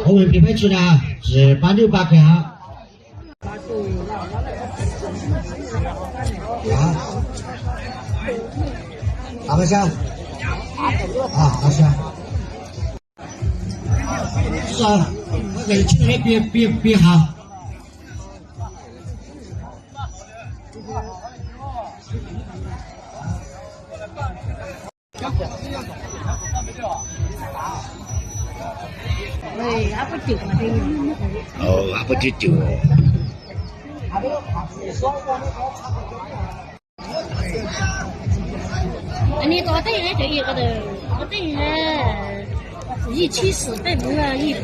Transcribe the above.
后卫被拍出来，是八六八克啊。啊，阿巴夏，啊，阿夏，是啊，那个青年别别别哈。 哦，阿不就就。 ອັນນີ້ກໍເຕັງໃຫ້ເຈົ້າອີກກໍເດີ ກໍເຕັງໃຫ້ ອີກ ສີ່ສິບ ເຕັງເມືອ ອີກ